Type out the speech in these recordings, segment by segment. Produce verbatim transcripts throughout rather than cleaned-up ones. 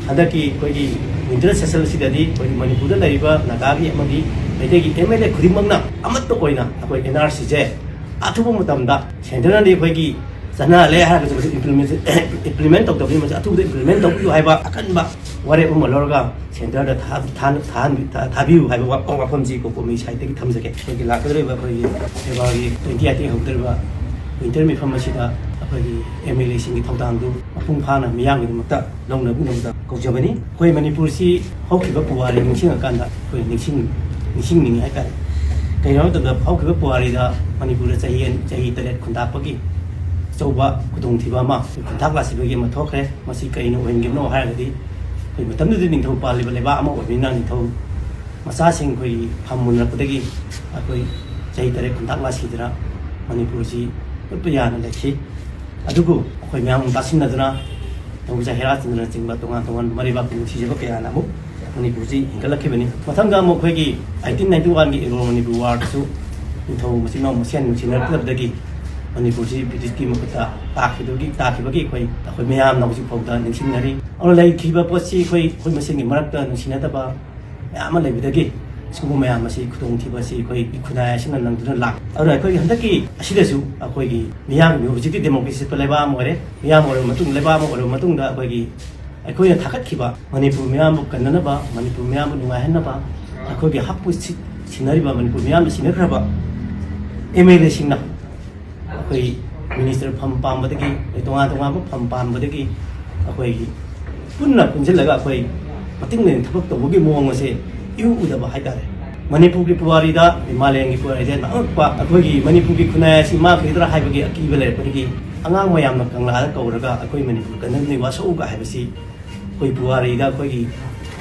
ꯍꯟꯗꯛꯀꯤ ꯑꯩꯈꯣꯏꯒꯤ winter session ꯑꯁꯤꯗꯗꯤ ꯑꯩꯈꯣꯏꯒꯤ ꯃꯅꯤꯄꯨꯔꯗ ꯂꯩꯔꯤꯕ ꯅꯥꯒꯥꯒꯤ ꯑꯃꯗꯤ ꯃꯩꯇꯩꯒꯤ ꯑꯦꯝ ꯑꯦꯜ ꯑꯦ ꯈꯨꯗꯤꯡꯃꯛꯅ ꯑꯃꯠꯇ ꯑꯣꯏꯅ ꯑꯩꯈꯣꯏ ꯑꯦꯟ ꯑꯥꯔ ꯁꯤꯁꯦ ꯑꯊꯨꯕ ꯃꯇꯝꯗ ꯁꯦꯟꯇꯔꯅꯗꯤ ꯑꯩꯈꯣꯏꯒꯤ ꯆꯠꯅꯍꯜꯂꯦ ꯍꯥꯏꯔꯒꯁꯨ ꯃꯁꯤ ꯏꯝꯄ꯭ꯂꯤꯃꯦꯟ ꯏꯝꯄ꯭ꯂꯤꯃꯦꯟ ꯇꯧꯗꯕꯅꯤ꯫ ꯃꯁꯤ ꯑꯊꯨꯕꯗ ꯏꯝꯄ꯭ꯂꯤꯃꯦꯟ ꯇꯧꯕꯤꯌꯨ ꯍꯥꯏꯕ ꯑꯀꯟꯕ ꯋꯥꯔꯦꯞ ꯑꯃ ꯂꯧꯔꯒ ꯁꯦꯟꯇꯔꯗ ꯊꯥ- ꯊꯥ- ꯊꯥꯍꯟꯕꯤ- ꯊꯥ- ꯊꯥꯕꯤꯌꯨ ꯍꯥꯏꯕ ꯋꯥ- ꯋꯥꯐꯝꯁꯤ ꯀꯣꯀꯣꯃꯤ ꯁꯥꯏꯠꯇꯒꯤ ꯊꯝꯖꯒꯦ꯫ ꯑꯩꯈꯣꯏꯒꯤ ꯂꯥꯛꯀꯗꯧꯔꯤꯕ ꯑꯩꯈꯣꯏꯒꯤ ꯐꯦꯕ꯭ꯔꯨꯋꯥꯔꯤ ꯇ꯭ꯋꯦꯟꯇꯤ ꯑꯩꯠꯇꯒꯤ ꯍꯧꯒꯗꯧꯔꯤꯕ ꯋꯤꯟꯇꯔ ꯃꯤꯐꯝ ꯑꯁꯤꯗ ꯑꯩꯈꯣꯏꯒꯤ ꯑꯦꯝ ꯑꯦꯜ ꯑꯦꯁꯤꯡꯒꯤ ꯊꯧꯗꯥꯡꯗꯨ ꯃꯄꯨꯡ ꯐꯥꯅ ꯃꯤꯌꯥꯝꯒꯤꯗꯃꯛꯇ ꯂꯧꯅꯕꯒꯤꯗꯃꯛꯇ ꯀꯧꯖꯕꯅꯤ꯫ ꯑꯩꯈꯣꯏ ꯃꯅꯤꯄꯨꯔꯁꯤ ꯍꯧꯈꯤꯕ ꯄꯨꯋꯥꯔꯤ ꯅꯤꯡꯁꯤꯡꯉꯀꯥꯟꯗ ꯑꯩꯈꯣꯏ ꯅꯤꯡꯁꯤꯡ- ꯅꯤꯡꯁꯤꯡꯅꯤꯡꯉꯤ ꯍꯥꯏꯇꯥꯔꯦ꯫ ꯀꯩꯒꯤꯅꯣ ꯍꯥꯏꯕ ꯃꯇꯝꯗ ꯍꯧꯈꯤꯕ ꯄꯨꯋꯥꯔꯤꯗ ꯃꯅꯤꯄꯨꯔꯗ ꯆꯍꯤ ꯑꯅꯤ- ꯆꯍꯤ ꯇꯔꯦꯠ ꯈꯨꯟꯇꯥꯛꯄꯒꯤ ꯑꯆꯧꯕ ꯈꯨꯗꯣꯡꯊꯤꯕ ꯑꯃ ꯈꯨꯟꯇꯥꯛ ꯂꯥꯛꯁꯤꯟꯕꯒꯤ ꯑꯃ ꯊꯣꯛꯈ꯭ꯔꯦ꯫ ꯃꯁꯤ ꯀꯔꯤꯅ ꯑꯣꯏꯍꯟꯈꯤꯕꯅꯣ ꯍꯥꯏꯔꯒꯗꯤ, ꯑꯩꯈꯣꯏ ꯃꯇꯝꯗꯨꯗꯗꯤ ꯅꯤꯡꯊꯧ ꯄꯥꯜꯂꯤꯕ ꯂꯩꯕꯥꯛ ꯑꯃ ꯑꯣꯏꯕꯅꯤꯅ ꯅꯤꯡꯊꯧ ꯃꯆꯥꯁꯤꯡ ꯑꯩꯈꯣꯏꯒꯤ ꯐꯝ ꯃꯨꯟꯅꯔꯛꯄꯗꯒꯤ ꯑꯩꯈꯣꯏ ꯆꯍꯤ ꯇꯔꯦꯠ ꯈꯨꯟꯇꯥꯛ ꯂꯥꯁꯤꯗꯅ ꯃꯅꯤꯄꯨꯔꯁꯤ ꯎꯠꯄ ꯌꯥꯅ ꯂꯩꯈꯤ꯫ ꯑꯗꯨꯕꯨ ꯑꯩꯈꯣꯏ ꯃꯌꯥꯝ ꯇꯥꯁꯤꯟꯅꯗꯨꯅ ꯇꯧꯕ ꯍꯦꯔꯥ ꯆꯟꯗ꯭ꯔꯅꯆꯤꯡꯕ ꯇꯣꯉꯥꯟ ꯇꯣꯉꯥꯟꯕ ꯃꯔꯩꯕꯥꯛꯀꯤ ꯅꯨꯡꯁꯤꯖꯕ ꯀꯌꯥꯅ ꯑꯃꯨꯛ ꯃꯅꯤꯄꯨꯔꯁꯤ ꯍꯤꯡꯒꯠꯂꯛꯈꯤꯕꯅꯤ꯫ ꯃꯊꯪꯗ ꯑꯃꯨꯛ ꯑꯩꯈꯣꯏꯒꯤ ꯑꯩꯠꯇꯤꯟ ꯅꯥꯏꯟꯇꯤ ꯋꯥꯟꯒꯤ ꯑꯦꯡꯒ꯭ꯂꯣ ꯃꯅꯤꯄꯨꯔ ꯋꯥꯔꯗꯁꯨ ꯅꯤꯡꯊꯧ ꯃꯆꯤꯟ ꯃꯅꯥꯎ ꯃꯁꯦꯟ ꯅꯨꯡꯁꯤꯅꯔꯛꯇꯕꯗꯒꯤ ꯃꯅꯤꯄꯨꯔꯁꯤ ꯕ꯭ꯔꯤꯇꯤꯁꯀꯤ ꯃꯈꯨꯠꯇ ꯇꯥꯈꯤꯕꯒꯤ ꯇꯥꯈꯤꯕꯒꯤ ꯑꯩꯈꯣꯏ ꯑꯩꯈꯣꯏ ꯃꯌꯥꯝꯅ ꯍꯧꯖꯤꯛ ꯐꯥꯎꯗ ꯅꯤꯡꯁꯤꯡꯅꯔꯤ꯫ ꯑꯗꯨꯅ ꯂꯩꯈꯤꯕ ꯄꯣꯠꯁꯤ ꯑꯩꯈꯣꯏ ꯑꯩꯈꯣꯏ ꯃꯁꯦꯟꯒꯤ ꯃꯔꯛꯇ ꯅꯨꯡꯁꯤꯅꯗꯕ ꯃꯌꯥꯝ ꯑꯃ ꯂꯩꯕꯗꯒꯤ ꯁꯤꯒꯨꯝꯕ ꯃꯌꯥꯝ ꯑꯁꯤ ꯈꯨꯗꯣꯡꯊꯤꯕ ꯑꯁꯤ ꯑꯩꯈꯣꯏꯒꯤ ꯈꯨꯟꯅꯥꯏ ꯑꯁꯤꯅ ꯅꯪꯗꯨꯅ ꯂꯥꯛ ꯑꯗꯨꯅ ꯑꯩꯈꯣꯏꯒꯤ ꯍꯟꯗꯛꯀꯤ ꯑꯁꯤꯗꯁꯨ ꯑꯩꯈꯣꯏꯒꯤ ꯃꯤꯌꯥꯝꯒꯤ ꯍꯧꯖꯤꯛꯇꯤ ꯗꯦꯃꯣꯀ꯭ꯔꯦꯁꯤ ꯆꯠꯄ ꯂꯩꯕꯥꯛ ꯑꯃ ꯑꯣꯏꯔꯦ꯫ ꯃꯤꯌꯥꯝ ꯑꯣꯏꯔꯕ ꯃꯇꯨꯡ ꯂꯩꯕꯥꯛ ꯑꯃ ꯑꯣꯏꯔꯕ ꯃꯇꯨꯡꯗ ꯑꯩꯈꯣꯏꯒꯤ ꯑꯩꯈꯣꯏꯅ ꯊꯥꯒꯠꯈꯤꯕ ꯃꯅꯤꯄꯨꯔ ꯃꯤꯌꯥꯝꯕꯨ ꯀꯟꯅꯅꯕ, ꯃꯅꯤꯄꯨꯔ ꯃꯤꯌꯥꯝꯕꯨ ꯅꯨꯡꯉꯥꯏꯍꯟꯅꯕ, ꯑꯩꯈꯣꯏꯒꯤ ꯍꯛꯄꯨ ꯁꯤ- ꯁꯤꯟꯅꯔꯤꯕ ꯃꯅꯤꯄꯨꯔ ꯃꯤꯌꯥꯝꯅ ꯁꯤꯟꯅꯈ꯭ꯔꯕ ꯑꯦꯝ ꯑꯦꯜ ꯑꯦꯁꯤꯡꯅ ꯑꯩꯈꯣꯏ ꯃꯤꯅꯤꯁꯇꯔ ꯐꯝ ꯄꯥꯝꯕꯗꯒꯤ, ꯑꯩꯈꯣꯏ ꯇꯣꯉꯥꯟ ꯇꯣꯉꯥꯟꯕ ꯐꯝ ꯄꯥꯝꯕꯗꯒꯤ ꯑꯩꯈꯣꯏꯒꯤ ꯄꯨꯟꯅ ꯄꯨꯟꯁꯤꯜꯂꯒ ꯑꯩꯈꯣꯏ ꯃꯇꯤꯡ ꯂꯩꯅ ꯊꯕꯛ ꯇꯧꯕꯒꯤ ꯃꯑꯣꯡ ꯑꯁꯦ ꯏꯎ ꯎꯗꯕ ꯍꯥꯏꯇꯥꯔꯦ꯫ ꯃꯅꯤꯄꯨꯔꯒꯤ ꯄꯨꯋꯥꯔꯤꯗ, ꯃꯥꯂꯦꯝꯒꯤ ꯄꯨꯋꯥꯔꯤꯗ ꯑꯉꯛꯄ ꯑꯩꯈꯣꯏꯒꯤ ꯃꯅꯤꯄꯨꯔꯒꯤ ꯈꯨꯟꯅꯥꯏ ꯑꯁꯤ ꯃꯥꯡꯈꯤꯗ꯭ꯔꯥ ꯍꯥꯏꯕꯒꯤ ꯑꯀꯤꯕ ꯂꯩꯔꯛꯄꯗꯒꯤ ꯑꯉꯥꯡ ꯃꯌꯥꯝꯅ ꯀꯪꯂꯥꯗ ꯀꯧꯔꯒ ꯑꯩꯈꯣꯏ ꯃꯅꯤꯄꯨꯔ ꯀꯟꯅꯕꯅꯤ ꯋꯥꯁꯛꯎꯒ ꯍꯥꯏꯕꯁꯤ ꯑꯩꯈꯣꯏ ꯄꯨꯋꯥꯔꯤꯗ ꯑꯩꯈꯣꯏꯒꯤ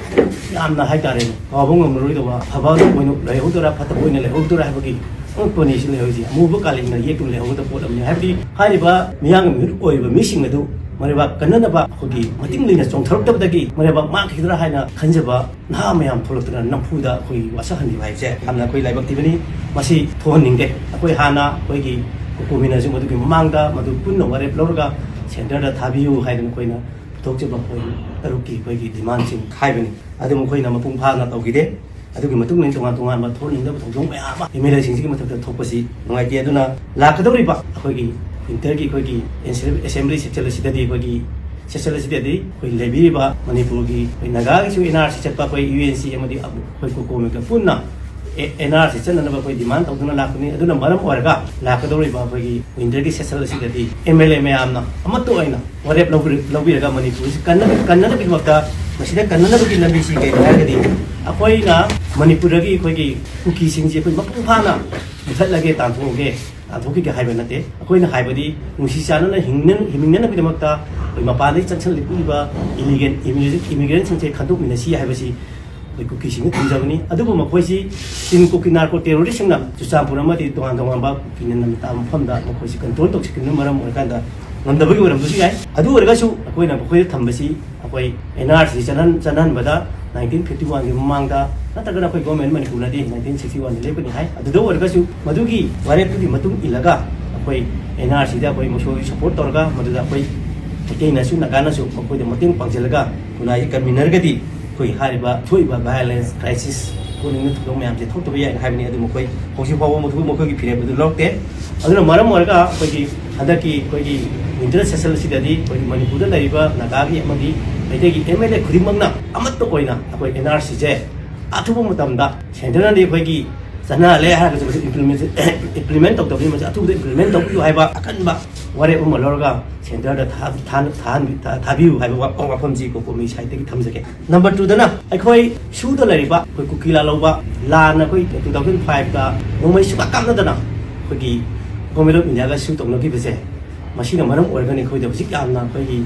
ꯌꯥꯝꯅ ꯍꯥꯏꯇꯥꯔꯦꯅꯦ, ꯀꯥꯎꯕ ꯉꯝꯃꯔꯣꯏꯗꯕ ꯑꯐꯕ ꯑꯣꯏꯅ ꯂꯩꯍꯧꯗꯣꯏꯔꯥ ꯐꯠꯇꯕ ꯑꯣꯏꯅ ꯂꯩꯍꯧꯗꯣꯏꯔꯥ ꯍꯥꯏꯕꯒꯤ ꯑꯉꯛꯄꯅꯤ꯫ ꯁꯤ ꯂꯩꯍꯧꯔꯤꯁꯦ ꯑꯃꯨꯕ ꯀꯥꯂꯦꯟꯅ ꯌꯦꯛꯇꯨꯅ ꯂꯩꯍꯧꯒꯗꯕ ꯄꯣꯠ ꯑꯃꯅꯤ꯫ ꯍꯥꯏꯕꯗꯤ ꯍꯥꯏꯔꯤꯕ ꯃꯤꯌꯥꯝꯒꯤ ꯃꯤꯍꯨꯠ ꯑꯣꯏꯔꯤꯕ ꯃꯤꯁꯤꯡ ꯑꯗꯨ ꯃꯔꯩꯕꯥꯛ ꯀꯟꯅꯅꯕ ꯑꯩꯈꯣꯏꯒꯤ ꯃꯇꯤꯡ ꯂꯩꯅ ꯆꯣꯡꯊꯔꯛꯇꯕꯗꯒꯤ ꯃꯔꯩꯕꯥꯛ ꯃꯥꯡꯈꯤꯒꯗ꯭ꯔꯥ ꯍꯥꯏꯅ ꯈꯟꯖꯕ ꯅꯍꯥ ꯃꯌꯥꯝ ꯊꯣꯛꯂꯛꯇꯨꯅ ꯅꯝꯐꯨꯗ ꯑꯩꯈꯣꯏ ꯋꯥꯁꯛꯍꯟꯈꯤꯕ ꯍꯥꯏꯕꯁꯦ ꯌꯥꯝꯅ ꯑꯩꯈꯣꯏ ꯂꯥꯏꯕꯛ ꯊꯤꯕꯅꯤ꯫ ꯃꯁꯤ ꯊꯣꯛꯍꯟꯅꯤꯡꯗꯦ꯫ ꯑꯩꯈꯣꯏ ꯍꯥꯟꯅ ꯑꯩꯈꯣꯏꯒꯤ ꯀꯣꯀꯣꯃꯤꯅꯁꯨ ꯃꯗꯨꯒꯤ ꯃꯃꯥꯡꯗ ꯃꯗꯨ ꯄꯨꯟꯅ ꯋꯥꯔꯦꯞ ꯂꯧꯔꯒ ꯁꯦꯟꯇꯔꯗ ꯊꯥꯕꯤꯌꯨ ꯍꯥꯏꯗꯅ ꯑꯩꯈꯣꯏꯅ ꯊꯣꯛꯆꯕ ꯑꯩꯈꯣꯏ ꯇꯔꯨꯛꯀꯤ ꯑꯩꯈꯣꯏꯒꯤ ꯗꯤꯃꯥꯟꯁꯤꯡ ꯍꯥꯏꯕꯅꯤ꯫ ꯑꯗꯨ ꯃꯈꯣꯏꯅ ꯃꯄꯨꯡ ꯐꯥꯅ ꯇꯧꯈꯤꯗꯦ꯫ ꯑꯗꯨꯒꯤ ꯃꯇꯨꯡ ꯏꯟꯅ ꯇꯣꯉꯥꯟ ꯇꯣꯉꯥꯟꯕ ꯊꯣꯛꯍꯟꯅꯤꯡꯗꯕ ꯊꯧꯗꯣꯛ ꯃꯌꯥꯝ ꯑꯃ ꯑꯦꯝ ꯑꯦꯜ ꯑꯦꯁꯤꯡꯁꯤꯒꯤ ꯃꯊꯛꯇ ꯊꯣꯛꯄꯁꯤ ꯅꯨꯡꯉꯥꯏꯇꯦ꯫ ꯑꯗꯨꯅ ꯂꯥꯛꯀꯗꯧꯔꯤꯕ ꯑꯩꯈꯣꯏꯒꯤ ꯋꯤꯟꯇꯔꯒꯤ ꯑꯩꯈꯣꯏꯒꯤ ꯑꯦꯁꯦꯝꯕ꯭ꯂꯤ ꯁꯦꯁꯟ ꯑꯁꯤꯗꯗꯤ ꯑꯩꯈꯣꯏꯒꯤ ꯁꯦꯁꯟ ꯑꯁꯤꯗꯗꯤ ꯑꯩꯈꯣꯏ ꯂꯩꯕꯤꯔꯤꯕ ꯃꯅꯤꯄꯨꯔꯒꯤ ꯑꯩꯈꯣꯏ ꯅꯥꯒꯥꯒꯤꯁꯨ ꯑꯦꯟ ꯑꯥꯔ ꯁꯤ ꯆꯠꯄ ꯑꯩꯈꯣꯏ ꯌꯨ ꯑꯦꯟ ꯁꯤ ꯑꯃꯗꯤ ꯑꯩꯈꯣꯏ ꯀꯣꯀꯣꯃꯤꯒ ꯄꯨꯟꯅ ꯑꯦꯟ ꯑꯥꯔ ꯁꯤ ꯆꯠꯅꯅꯕ ꯑꯩꯈꯣꯏ ꯗꯤꯃꯥꯟ ꯇꯧꯗꯨꯅ ꯂꯥꯛꯄꯅꯤ꯫ ꯑꯗꯨꯅ ꯃꯔꯝ ꯑꯣꯏꯔꯒ ꯂꯥꯛꯀꯗꯧꯔꯤꯕ ꯑꯩꯈꯣꯏꯒꯤ ꯋꯤꯟꯇꯔꯒꯤ ꯁꯦꯁꯟ ꯑꯁꯤꯗꯗꯤ ꯑꯦꯝ ꯑꯦꯜ ꯑꯦ ꯃꯌꯥꯝꯅ ꯑꯃꯠꯇ ꯑꯣꯏꯅ ꯋꯥꯔꯦꯞ ꯂꯧꯕꯤꯔ-, ꯂꯧꯕꯤꯔꯒ ꯃꯅꯤꯄꯨꯔꯁꯤ ꯀꯟꯅ-, ꯀꯟꯅꯅꯕꯒꯤꯗꯃꯛꯇ, ꯃꯁꯤꯗ ꯀꯟꯅꯅꯕꯒꯤ ꯂꯝꯕꯤꯁꯤ ꯀꯩꯅꯣ ꯍꯥꯏꯔꯒꯗꯤ ꯑꯩꯈꯣꯏꯅ ꯃꯅꯤꯄꯨꯔꯗꯒꯤ ꯑꯩꯈꯣꯏꯒꯤ ꯀꯨꯀꯤꯁꯤꯡꯁꯤ ꯑꯩꯈꯣꯏ ꯃꯄꯨꯡ ꯐꯥꯅ ꯃꯨꯊꯠꯂꯒꯦ, ꯇꯥꯟꯊꯣꯛꯑꯒꯦ, ꯇꯥꯟꯊꯣꯛꯈꯤꯒꯦ ꯍꯥꯏꯕ ꯅꯠꯇꯦ꯫ ꯑꯩꯈꯣꯏꯅ ꯍꯥꯏꯕꯗꯤ ꯅꯨꯡꯁꯤ ꯆꯥꯟꯅꯅ ꯍꯤꯡꯅ-, ꯍꯤꯡꯃꯤꯟꯅꯅꯕꯒꯤꯗꯃꯛꯇ ꯑꯩꯈꯣꯏ ꯃꯄꯥꯟꯗꯒꯤ ꯆꯪꯁꯤꯜꯂꯛꯂꯤꯕ ꯏꯂꯤꯒꯦꯟ ꯏꯃꯤꯒ꯭ꯔꯦꯟꯁꯤꯡꯁꯦ ꯈꯟꯗꯣꯛꯃꯤꯟꯅꯁꯤ ꯍꯥꯏꯕꯁꯤ ꯑꯩꯈꯣꯏ ꯀꯨꯀꯤꯁꯤꯡꯅ ꯊꯝꯖꯕꯅꯤ꯫ ꯑꯗꯨꯕꯨ ꯃꯈꯣꯏꯁꯤ ꯆꯤꯟ ꯀꯨꯀꯤ ꯅꯥꯔꯀꯣ ꯇꯦꯔꯣꯔꯤꯁꯁꯤꯡꯅ ꯆꯨꯔꯆꯥꯟꯄꯨꯔ ꯑꯃꯗꯤ ꯇꯣꯉꯥꯟ ꯇꯣꯉꯥꯟꯕ ꯀꯨꯀꯤꯅ ꯅꯝꯅ ꯇꯥꯕ ꯃꯐꯝꯗ ꯃꯈꯣꯏꯁꯤ ꯀꯟꯇ꯭ꯔꯣꯜ ꯇꯧꯁꯤꯟꯕꯅ ꯃꯔꯝ ꯑꯣꯏꯔꯀꯥꯟꯗ ꯉꯝꯗꯕꯒꯤ ꯑꯣꯏꯔꯝꯕꯁꯨ ꯌꯥꯏ꯫ ꯑꯗꯨ ꯑꯣꯏꯔꯒꯁꯨ ꯑꯩꯈꯣꯏꯅ ꯃꯈꯣꯏꯗ ꯊꯝꯕꯁꯤ ꯑꯩꯈꯣꯏ and R C ꯆꯠꯍꯟ-, ꯆꯠꯍꯟꯕꯗ nineteen fifty ꯋꯥꯟꯒꯤ ꯃꯃꯥꯡꯗ ꯅꯠꯇ꯭ꯔꯒꯅ ꯑꯩꯈꯣꯏ ꯒꯣꯔꯃꯦꯟ ꯃꯅꯤꯄꯨꯔꯅꯗꯤ ꯅꯥꯏꯟꯇꯤꯟ ꯁꯤꯛꯁꯇꯤ ꯋꯥꯟꯗ ꯂꯦꯞꯀꯅꯤ ꯍꯥꯏ꯫ ꯑꯗꯨꯗ ꯑꯣꯏꯔꯒꯁꯨ ꯃꯗꯨꯒꯤ ꯋꯥꯔꯦꯞꯇꯨꯒꯤ ꯃꯇꯨꯡ ꯏꯜꯂꯒ ꯑꯩꯈꯣꯏ ꯑꯦꯟ ꯑꯥꯔ ꯁꯤꯗ ꯑꯩꯈꯣꯏ ꯃꯁꯣꯏ ꯁꯄꯣꯔꯠ ꯇꯧꯔꯒ ꯃꯗꯨꯗ ꯑꯩꯈꯣꯏ ꯃꯩꯇꯩꯅꯁꯨ ꯅꯥꯒꯥꯅꯁꯨ ꯃꯈꯣꯏꯗ ꯃꯇꯦꯡ ꯄꯥꯡꯁꯤꯜꯂꯒ ꯈꯨꯟꯅꯥꯏꯁꯤ ꯀꯟꯃꯤꯟꯅꯔꯒꯗꯤ ꯑꯩꯈꯣꯏ ꯍꯥꯏꯔꯤꯕ ꯊꯣꯛꯏꯕ ꯚꯥꯏꯑꯣꯂꯦꯟꯁ ꯀ꯭ꯔꯥꯏꯁꯤꯁ ꯊꯣꯛꯅꯤꯡꯕ ꯊꯧꯗꯣꯛ ꯃꯌꯥꯝꯁꯦ ꯊꯣꯛꯇꯕ ꯌꯥꯏ ꯍꯥꯏꯕꯅꯤ꯫ ꯑꯗꯨ ꯃꯈꯣꯏ ꯍꯧꯖꯤꯛ ꯐꯥꯎꯕ ꯃꯈꯣꯏ, ꯃꯈꯣꯏꯒꯤ ꯐꯤꯔꯦꯞ ꯑꯗꯨ ꯂꯧꯔꯛꯇꯦ꯫ ꯑꯗꯨꯅ ꯃꯔꯝ ꯑꯣꯏꯔꯒ ꯑꯩꯈꯣꯏꯒꯤ ꯍꯟꯗꯛꯀꯤ ꯑꯩꯈꯣꯏꯒꯤ ꯋꯤꯟꯇꯔ ꯁꯦꯁꯟ ꯑꯁꯤꯗꯗꯤ ꯑꯩꯈꯣꯏꯒꯤ ꯃꯅꯤꯄꯨꯔꯗ ꯂꯩꯔꯤꯕ ꯅꯥꯒꯥꯒꯤ ꯑꯃꯗꯤ ꯃꯩꯇꯩꯒꯤ ꯑꯦꯝ ꯑꯦꯜ ꯑꯦ ꯈꯨꯗꯤꯡꯃꯛꯅ ꯑꯃꯠꯇ ꯑꯣꯏꯅ ꯑꯩꯈꯣꯏ ꯑꯦꯟ ꯑꯥꯔ ꯁꯤꯁꯦ ꯑꯊꯨꯕ ꯃꯇꯝꯗ ꯁꯦꯟꯇꯔꯅꯗꯤ ꯑꯩꯈꯣꯏꯒꯤ ꯆꯠꯅꯍꯜꯂꯦ ꯍꯥꯏꯔꯒꯁꯨ ꯃꯁꯤ ꯏꯝꯄ꯭ꯂꯤꯃꯦꯟ-, ꯏꯝꯄ꯭ꯂꯤꯃꯦꯟ ꯇꯧꯗꯕꯅꯤ꯫ ꯃꯁꯤ ꯑꯊꯨꯕꯗ ꯏꯝꯄ꯭ꯂꯤꯃꯦꯟ ꯇꯧꯕꯤꯌꯨ ꯍꯥꯏꯕ ꯑꯀꯟꯕ ꯋꯥꯔꯦꯞ ꯑꯃ ꯂꯧꯔꯒ ꯁꯦꯟꯇꯔꯗ ꯊꯥ-, ꯊꯥ-, ꯊꯥꯍꯟꯕꯤ-, ꯊꯥ-, ꯊꯥꯕꯤꯌꯨ ꯍꯥꯏꯕ ꯋꯥ-, ꯋꯥꯐꯝꯁꯤ ꯀꯣꯀꯣꯃꯤ ꯁꯥꯏꯠꯇꯒꯤ ꯊꯝꯖꯒꯦ꯫ ꯅꯝꯕꯔ ꯇꯨꯗꯅ ꯑꯩꯈꯣꯏ ꯁꯨꯗ ꯂꯩꯔꯤꯕ ꯑꯩꯈꯣꯏ ꯀꯨꯀꯤ ꯂꯥꯂꯧꯕ ꯂꯥꯟꯅ ꯑꯩꯈꯣꯏ ꯇꯨ ꯊꯥꯎꯖꯟ ꯐꯥꯏꯚꯇ ꯅꯣꯡꯃꯩ ꯁꯨꯡꯀꯥꯞ ꯀꯥꯞꯅꯗꯅ ꯑꯩꯈꯣꯏꯒꯤ ꯒꯣꯔꯃꯦꯟ ꯑꯣꯐ ꯏꯟꯗꯤꯌꯥꯒ ꯁꯨ ꯇꯧꯅꯈꯤꯕꯁꯦ, ꯃꯁꯤꯅ ꯃꯔꯝ ꯑꯣꯏꯔꯒꯅꯤ ꯑꯩꯈꯣꯏꯗ ꯍꯧꯖꯤꯛ ꯌꯥꯝꯅ ꯑꯩꯈꯣꯏꯒꯤ,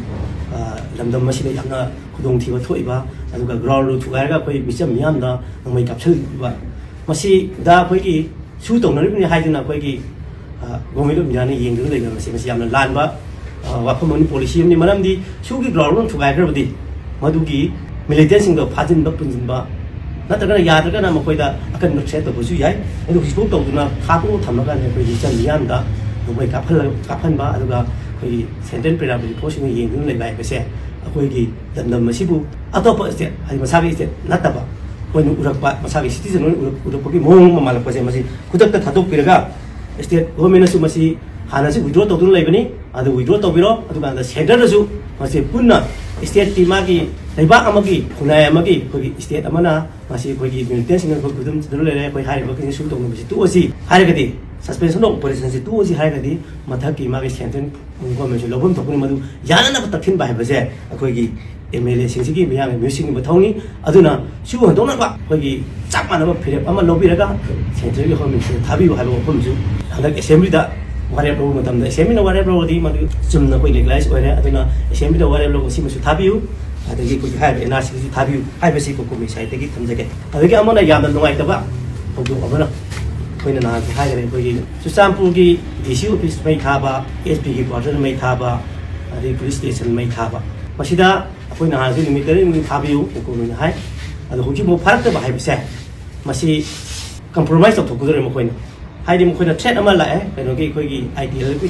ꯑ, ꯂꯝꯗꯝ ꯑꯁꯤꯗ ꯌꯥꯝꯅ ꯈꯨꯗꯣꯡꯊꯤꯕ ꯊꯣꯛꯏꯕ, ꯑꯗꯨꯒ ꯒ꯭ꯔꯥꯎꯟꯗꯨ ꯊꯨꯒꯥꯏꯔꯒ ꯑꯩꯈꯣꯏ ꯃꯤꯆꯝ ꯃꯤꯌꯥꯝꯗ ꯅꯣꯡꯃꯩ ꯀꯥꯞꯁꯤꯜꯂꯤꯕ꯫ ꯃꯁꯤꯗ ꯑꯩꯈꯣꯏꯒꯤ ꯁꯨ ꯇꯧꯅꯔꯤꯕꯅꯤ ꯍꯥꯏꯗꯨꯅ ꯑꯩꯈꯣꯏꯒꯤ, ꯑ, ꯒꯣꯔꯃꯦꯟ ꯑꯣꯐ ꯏꯟꯗꯤꯌꯥꯅ ꯌꯦꯡꯗꯨꯅ ꯂꯩꯕ ꯃꯁꯤ, ꯃꯁꯤ ꯌꯥꯝꯅ ꯂꯥꯟꯕ, ꯑ, ꯋꯥꯐꯝ ꯑꯃꯅꯤ, ꯄꯣꯂꯤꯁꯤ ꯑꯃꯅꯤ꯫ ꯃꯔꯝꯗꯤ ꯁꯨꯒꯤ ꯒ꯭ꯔꯥꯎꯟ ꯑꯃ ꯊꯨꯒꯥꯏꯈ꯭ꯔꯕꯗꯤ ꯃꯗꯨꯒꯤ ꯃꯤꯂꯤꯇꯦꯟꯁꯤꯡꯗꯣ ꯐꯥꯖꯤꯟꯕ, ꯄꯨꯟꯁꯤꯟꯕ, ꯅꯠꯇ꯭ꯔꯒꯅ ꯌꯥꯗ꯭ꯔꯒꯅ ꯃꯈꯣꯏꯗ ꯑꯀꯟꯕ ꯊ꯭ꯔꯦꯠ ꯇꯧꯕꯁꯨ ꯌꯥꯏ꯫ ꯑꯗꯨ ꯍꯧꯖꯤꯛꯐꯥꯎ ꯇꯧꯗꯨꯅ ꯈꯥꯛꯇꯣꯛꯑ ꯊꯝꯃꯀꯥꯟꯗ ꯑꯩꯈꯣꯏꯒꯤ ꯏꯆꯝ ꯃꯤꯌꯥꯝꯗ ꯅꯣꯡꯃꯩ ꯀꯥꯞꯍꯜꯂ-, ꯀꯥꯞꯍꯟꯕ, ꯑꯗꯨꯒ ꯑꯩꯈꯣꯏꯒꯤ ꯁꯦꯟꯇ꯭ꯔꯦꯜ ꯄꯦꯔꯥꯃꯤꯂꯤꯇꯔꯤ ꯐꯣꯔꯁꯁꯤꯡꯅ ꯌꯦꯡꯗꯨꯅ ꯂꯩꯕ ꯍꯥꯏꯕꯁꯦ ꯑꯩꯈꯣꯏꯒꯤ ꯂꯝꯗꯝ ꯑꯁꯤꯕꯨ ꯑꯇꯣꯞꯄ state, ꯍꯥꯏꯗꯤ ꯃꯁꯥꯒꯤ state ꯅꯠꯇꯕ ꯑꯣꯏꯅ ꯎꯔꯛꯄ, ꯃꯁꯥꯒꯤ citizen ꯑꯣꯏꯅ ꯎꯔꯛ-, ꯎꯔꯛꯄꯒꯤ ꯃꯑꯣꯡ ꯑꯃ ꯃꯥꯜꯂꯛꯄꯁꯦ, ꯃꯁꯤ ꯈꯨꯗꯛꯇ ꯊꯥꯗꯣꯛꯄꯤꯔꯒ state governmentꯅꯁꯨ ꯃꯁꯤ ꯍꯥꯟꯅꯁꯨ withdraw ꯇꯧꯗꯨꯅ ꯂꯩꯕꯅꯤ, ꯑꯗꯨ withdraw ꯇꯧꯕꯤꯔꯣ꯫ ꯑꯗꯨꯀꯥꯟꯗ centreꯗꯁꯨ ꯃꯁꯤ ꯄꯨꯟꯅ stateꯀꯤ, ꯃꯥꯒꯤ ꯂꯩꯕꯥꯛ ꯑꯃꯒꯤ ꯈꯨꯟꯅꯥꯏ ꯑꯃꯒꯤ ꯑꯩꯈꯣꯏꯒꯤ state ꯑꯃꯅ ꯃꯁꯤ ꯑꯩꯈꯣꯏꯒꯤ militantꯁꯤꯡꯅ ꯑꯩꯈꯣꯏ ꯈꯨꯗꯨꯝ ꯆꯟꯗꯨꯅ ꯂꯩꯔꯦ, ꯑꯩꯈꯣꯏ ꯍꯥꯏꯔꯤꯕ ꯀꯩꯅꯣ ꯁꯨ ꯇꯧꯅꯕꯁꯤ ꯇꯣꯛꯑꯁꯤ ꯍꯥꯏꯔꯒꯗꯤ, suspension of operationꯁꯤ ꯇꯣꯛꯑꯁꯤ ꯍꯥꯏꯔꯒꯗꯤ, ꯃꯊꯛꯀꯤ ꯃꯥꯒꯤ central governmentꯁꯨ ꯂꯧꯐꯝ ꯊꯣꯛꯄꯅꯤ꯫ ꯃꯗꯨ ꯌꯥꯅꯅꯕ ꯇꯛꯁꯤꯟꯕ ꯍꯥꯏꯕꯁꯦ ꯑꯩꯈꯣꯏꯒꯤ MLAꯁꯤꯡꯁꯤꯒꯤ, ꯃꯤꯌꯥꯝꯒꯤ ꯃꯤꯑꯣꯏꯁꯤꯡꯒꯤ ꯃꯊꯧꯅꯤ꯫ ꯑꯗꯨꯅ ꯁꯤꯕꯨ ꯍꯟꯗꯣꯛꯅꯕ ꯑꯩꯈꯣꯏꯒꯤ ꯆꯞ ꯃꯥꯟꯅꯕ ꯐꯤꯔꯦꯞ ꯑꯃ ꯂꯧꯕꯤꯔꯒ centreꯒꯤ governmentꯁꯤꯗ ꯊꯥꯕꯤꯌꯨ ꯍꯥꯏꯕ ꯋꯥꯐꯝꯁꯨ ꯍꯟꯗꯛ assemblyꯗ ꯋꯥꯔꯦꯞ ꯂꯧꯕ ꯃꯇꯝꯗ, assemblyꯅ ꯋꯥꯔꯦꯞ ꯂꯧꯔꯗꯤ ꯃꯗꯨ ꯆꯨꯝꯅ ꯑꯩꯈꯣꯏ legalize ꯑꯣꯏꯔꯦ꯫ ꯑꯗꯨꯅ assemblyꯗ ꯋꯥꯔꯦꯞ ꯂꯧꯕ ꯁꯤꯃꯁꯨ ꯊꯥꯕꯤꯌꯨ, ꯑꯗꯒꯤ ꯑꯩꯈꯣꯏꯒꯤ ꯍꯥꯏꯔꯤꯕ NRCꯁꯨ ꯊꯥꯕꯤꯌꯨ ꯍꯥꯏꯕꯁꯤ ꯀꯣꯀꯣꯃꯤ sideꯇꯒꯤ ꯊꯝꯖꯒꯦ꯫ ꯑꯗꯒꯤ ꯑꯃꯅ ꯌꯥꯝꯅ ꯅꯨꯡꯉꯥꯏꯇꯕ ꯊꯧꯗꯣꯛ ꯑꯃꯅ, ꯑꯩꯈꯣꯏꯅ ꯅꯍꯥꯟꯁꯨ ꯍꯥꯏꯈ꯭ꯔꯦ, ꯑꯩꯈꯣꯏꯒꯤ ꯆꯨꯔꯆꯥꯟꯄꯨꯔꯒꯤ DC office ꯃꯩ ꯊꯥꯕ, SPꯒꯤ quarter ꯃꯩ ꯊꯥꯕ, ꯑꯗꯩ police station ꯃꯩ ꯊꯥꯕ, ꯃꯁꯤꯗ ꯑꯩꯈꯣꯏ ꯅꯍꯥꯟꯁꯨ ꯅꯨꯃꯤꯠ ꯇꯔꯦꯠꯅꯤꯃꯨꯛ ꯊꯥꯕꯤꯌꯨ, ꯀꯣꯀꯣꯃꯤꯅ ꯍꯥꯏ꯫ ꯑꯗꯣ ꯍꯧꯖꯤꯛꯐꯥꯎ ꯐꯥꯔꯛꯇꯕ ꯍꯥꯏꯕꯁꯦ, ꯃꯁꯤ compromise ꯇꯧꯊꯣꯛꯀꯗꯧꯔꯦ ꯃꯈꯣꯏꯅ꯫ ꯍꯥꯏꯗꯤ ꯃꯈꯣꯏꯅ threat ꯑꯃ ꯂꯥꯛꯑꯦ, ꯀꯩꯅꯣꯒꯤ ꯑꯩꯈꯣꯏꯒꯤ ITLFꯀꯤ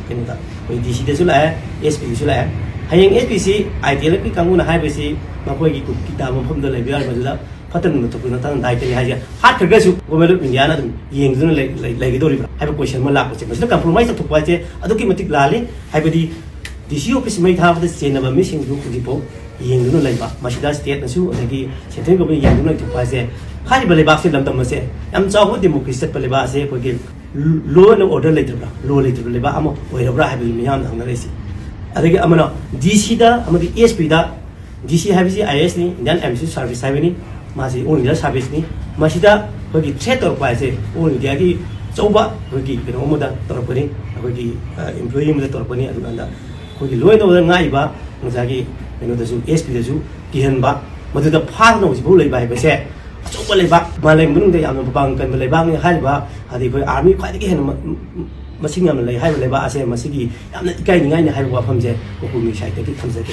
ꯀꯩꯅꯣꯗ, ꯑꯩꯈꯣꯏ DCꯗꯁꯨ ꯂꯥꯛꯑꯦ, SPꯗꯁꯨ ꯂꯥꯛꯑꯦ꯫ ꯍꯌꯦꯡ SPꯁꯤ ITLFꯀꯤ ꯀꯥꯡꯕꯨꯅ ꯍꯥꯏꯕꯁꯤ ꯃꯈꯣꯏꯒꯤ ꯀꯨꯀꯤ ꯇꯥꯕ ꯃꯐꯝꯗ ꯂꯩꯕ ꯌꯥꯎꯔꯤꯕ ꯑꯗꯨꯗ ꯐꯠꯇ ꯅꯨꯡꯗ ꯊꯣꯛꯄ ꯃꯇꯥꯡꯗ ꯗꯥꯏꯇꯅꯤ ꯍꯥꯏꯁꯦ, ꯍꯥꯠꯈ꯭ꯔꯒꯁꯨ Government of Indiaꯅ ꯑꯗꯨꯝ ꯌꯦꯡꯗꯨꯅ ꯂꯩ-, ꯂꯩ-, ꯂꯩꯒꯗꯧꯔꯤꯕ꯭ꯔꯥ ꯍꯥꯏꯕ question ꯑꯃ ꯂꯥꯛꯄꯁꯦ, ꯃꯁꯤꯗ compromise ꯇꯧꯊꯣꯛꯄ ꯍꯥꯏꯁꯦ ꯑꯗꯨꯛꯀꯤ ꯃꯇꯤꯛ ꯂꯥꯜꯂꯤ꯫ ꯍꯥꯏꯕꯗꯤ DC office ꯃꯩ ꯊꯥꯕꯗ ꯆꯦꯟꯅꯕ ꯃꯤꯁꯤꯡꯗꯨ ꯍꯧꯖꯤꯛꯐꯥꯎ ꯌꯦꯡꯗꯨꯅ ꯂꯩꯕ, ꯃꯁꯤꯗ stateꯅꯁꯨ ꯑꯗꯒꯤ central government ꯌꯦꯡꯗꯨꯅ ꯂꯩꯊꯣꯛꯄ ꯍꯥꯏꯁꯦ, ꯍꯥꯏꯔꯤꯕ ꯂꯩꯕꯥꯛꯁꯦ, ꯂꯝꯗꯝ ꯑꯁꯦ, ꯌꯥꯝ ꯆꯥꯎꯕ democracy ꯆꯠꯄ ꯂꯩꯕꯥꯛ ꯑꯁꯦ ꯑꯩꯈꯣꯏꯒꯤ law and order ꯂꯩꯇ꯭ꯔꯕ꯭ꯔꯥ, law ꯂꯩꯇ꯭ꯔꯕ ꯂꯩꯕꯥꯛ ꯑꯃ ꯑꯣꯏꯔꯕ꯭ꯔꯥ ꯍꯥꯏꯕꯗꯨ ꯃꯤꯌꯥꯝꯅ ꯍꯪꯅꯔꯛꯏꯁꯤ꯫ ꯑꯗꯒꯤ ꯑꯃꯅ DCꯗ ꯑꯃꯗꯤ SPꯗ, DC ꯍꯥꯏꯕꯁꯤ IASꯅꯤ, Indian Administrative Service ꯍꯥꯏꯕꯅꯤ, ꯃꯥꯁꯤ All India Serviceꯅꯤ꯫ ꯃꯁꯤꯗ ꯑꯩꯈꯣꯏꯒꯤ threat ꯇꯧꯔꯛꯄ ꯍꯥꯏꯁꯦ All Indiaꯒꯤ ꯑꯆꯧꯕ ꯑꯩꯈꯣꯏꯒꯤ ꯀꯩꯅꯣ ꯑꯃꯗ ꯇꯧꯔꯛꯄꯅꯤ, ꯑꯩꯈꯣꯏꯒꯤ, ꯑ, employee ꯑꯃꯗ ꯇꯧꯔꯛꯄꯅꯤ꯫ ꯑꯗꯨꯀꯥꯟꯗ ꯑꯩꯈꯣꯏꯒꯤ law and order ꯉꯥꯛꯏꯕ ꯉꯁꯥꯏꯒꯤ ꯀꯩꯅꯣꯗꯁꯨ, SPꯗꯁꯨ ꯀꯤꯍꯟꯕ, ꯃꯗꯨꯗ ꯐꯥꯗꯅ ꯍꯧꯖꯤꯛꯐꯥꯎ ꯂꯩꯕ ꯍꯥꯏꯕꯁꯦ, ꯑꯆꯧꯕ ꯂꯩꯕꯥꯛ, ꯃꯥꯂꯦꯝ ꯃꯅꯨꯡꯗ ꯌꯥꯝꯅ ꯃꯄꯥꯡꯒꯜ ꯀꯟꯕ ꯂꯩꯕꯥꯛꯅꯤ ꯍꯥꯏꯔꯤꯕ, ꯍꯥꯏꯗꯤ ꯑꯩꯈꯣꯏ army ꯈ꯭ꯋꯥꯏꯗꯒꯤ ꯍꯦꯟꯅ ꯃ-, ꯃꯁꯤꯡ ꯌꯥꯝꯅ ꯂꯩ ꯍꯥꯏꯔꯤꯕ ꯂꯩꯕꯥꯛ ꯑꯁꯦ, ꯃꯁꯤꯒꯤ ꯌꯥꯝꯅ ꯏꯀꯥꯏꯅꯤꯡꯉꯥꯏꯅꯤ ꯍꯥꯏꯕ ꯋꯥꯐꯝꯁꯦ ꯀꯣꯀꯣꯃꯤ sideꯇꯒꯤ ꯊꯝꯖꯒꯦ꯫